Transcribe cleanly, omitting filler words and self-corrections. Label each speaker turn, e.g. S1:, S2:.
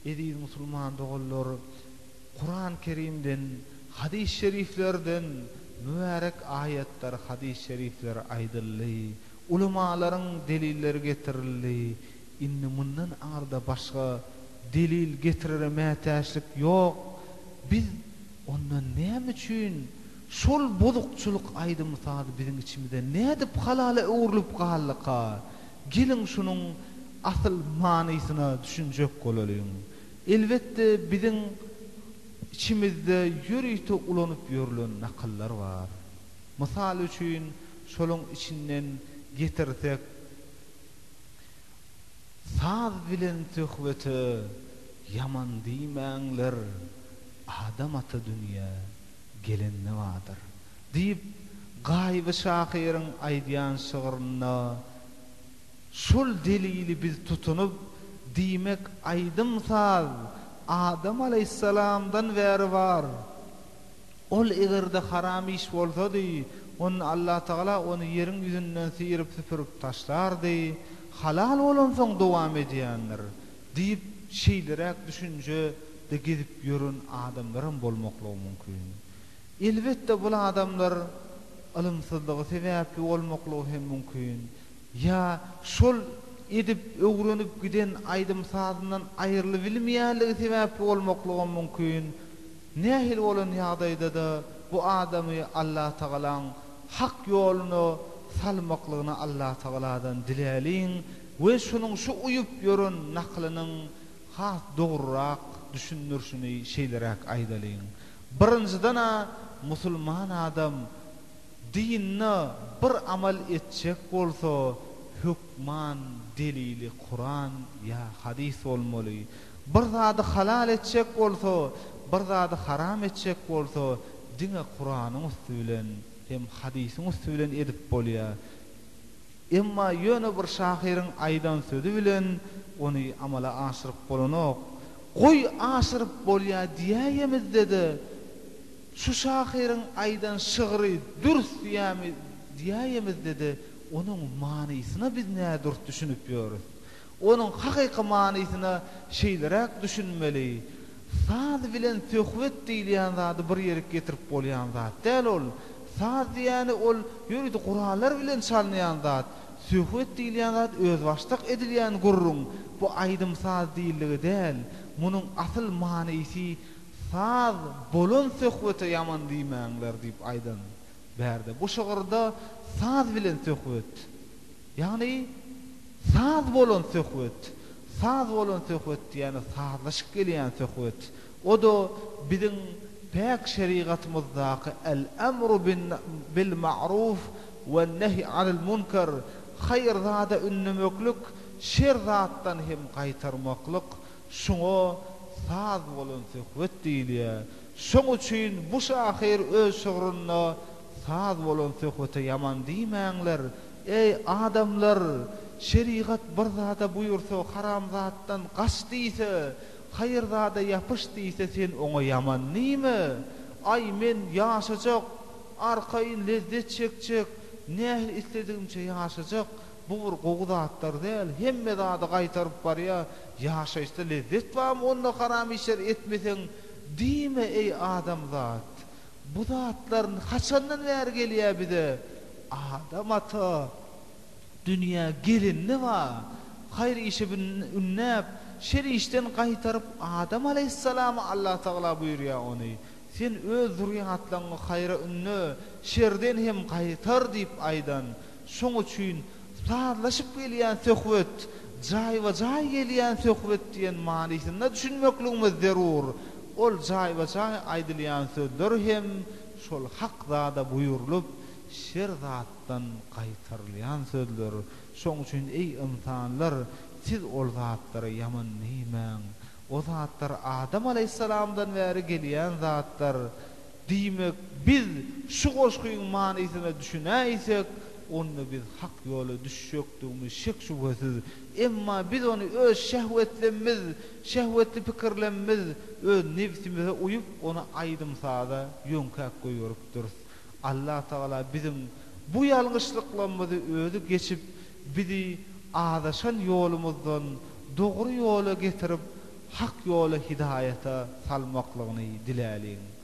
S1: Eziz musulman doganlar, Kuran Kerimden, hadys şeriflerden mübärek aýatlar, hadys şerifler aýdyldy. Ulamalaryň delilleri getirildi. Indi mundan aňyrda başga delil getirere mätäçlik ýok. Biz onda näme üçin şol bozukçylyk aýdym-saz biziň içimizde nädip halala öwrülip galdyka? Geliň şunuň asyl manysyna düşünjek bolalyň. Elbetde biziň içimizde ýörite ulanyp ýörülen nakyllar bar. Mysal üçin şolaň içinden getirsek, Saz bilen söhbete ýaman diýmäňler, Adam ata dünýä gelende bardyr. Diýip, Gaýyby şahyryň aýdýan şygrynda şol delili biz tutunyp, diýmek aýdym-saz Adam alaýhyssalamdan bäri bar. Ol eger-de haram iş bolsady, onda Allatagala ony ýeriň ýüzünden syryp-süpürip taşlardy, halal bolansoň dowam edýändir, diýip, şeýleräk düşünje-de gezip ýören adamlaram bolmaklygy mümkin. Elbetde, bul adamlar ylymsyzlygy sebäpli bolmaklygy hem mümkin. Ýa şol edip, öwrenip giden aýdym-sazyndan aýrylybilmeýänligi sebäpli bolmaklygam mümkin. Nähili bolan ýagdaýda-da bu adamy Allatagalaň hak ýoluna salmaklygyny Allatagaladan diläliň we şunuň şu uýup ýören nakylynyň has dogrurak düşündirişini şeýleräk aýdalyň. Birinjiden-ä musulman adam Dinde bir amal etjek bolsa hökman delili Kuran ýa hadys bolmaly. Bir zady halal etjek bolsa, bir zady haram etjek bolsa diňe Kuranyň üsti bilen hem hadysyň üsti bilen edip bolýa. Emma ýöne bir şahyryň aýdan sözi bilen ony amala aşyryp bolanok. Goý aşyryp bolýa diýäýemizde-de Şu şahyryň aýdan şygry dürs diýämi diýäýemizde-de onuň manysyna biz nädürs düşünip ýörüs. Onuň hakyky manysyna şeýleräk düşünmeli, Saz bilen söhbet diýilýän zady bir ýerik getirip bolýan zat däl ol. Saz diýýäni ol ýörite gurallar bilen çalynýan zat. Söhbet diýilýän zat özbaşdak edilýän gürrüň. Bu aýdym-saz diýildigi däl. Munuň asyl manysy Saz bolan söhbete ýaman diýmäňler diýip aýdan bärde. Bu şygyrda saz bilen söhbet, ýagny saz bolan söhbet, saz bolan söhbet diýýäni sazlaşyp gelýän söhbet. O-da biziň päk şerigatymyzdaky El-emru bil-ma'ruf we-nehy anil-munkar, haýyr zada ündemeklik, şer zatdan hem gaýtarmaklyk, Şuňa saz bolan söhbet diýilýär. Şoň üçin bu şahyr öz şygrynda Saz bolan söhbete ýaman diýmäňler, eý, adamlar, şerigat bir zada buýursa, haram zatdan gaç diýse, haýyr zada ýapyş diýse, sen oňa ýaman diýme. Aý, men ýaşajak, arkaýyn lezzet çekjek, nähili isledigimçe ýaşajak, Bu bir gowy zatlar däl, hemme zady gaýtaryp barýa, ýaşaýyşda lezzet barmy onda haram işler etmeseň diýme eý adamzat. Bu zatlar haçandan bäri gelýä bize Adam ata dünýä gelende bar haýyr işe ündäp şer işden gaýtaryp Adam aleýhissalama Allatagala buýurýa ony sen öz zürýatlaňňy haýra ünde şerden hem gaýtar diýip aýdan Şoň üçin sazlaşyp gelýän söhbet, jaýba-jaý gelýän söhbet diýen manysynda düşünmekligimiz zerur. Ol jaýba-jaý aýdylýan sözler hem şol hak zada buýrulyp, şer zatdan gaýtarylýan sözler. Şoň üçin eý ynsanlar, siz ol zatlara ýaman diýmäň. O zatlar Adam alaýhyssalamdan bäri gelýän zatlar. Diýmek, biz şu goşgyň manysyna düşünäýsek, onda biz hak ýola düşjekdigimiz şek-şübhesiz. Emma biz ony öz şehwetlemmiz, şehwetli pikirlemmiz, öz nebsimize uýup, ony aýdym-saza ýöňkäp goýberipdiris. Allatagala biziň bu ýalňyşlyklarymyzy özi geçip, bizi azaşan ýolumyzdan dogry ýola getirip, Hak ýola hidaýata salmaklygyny diläliň.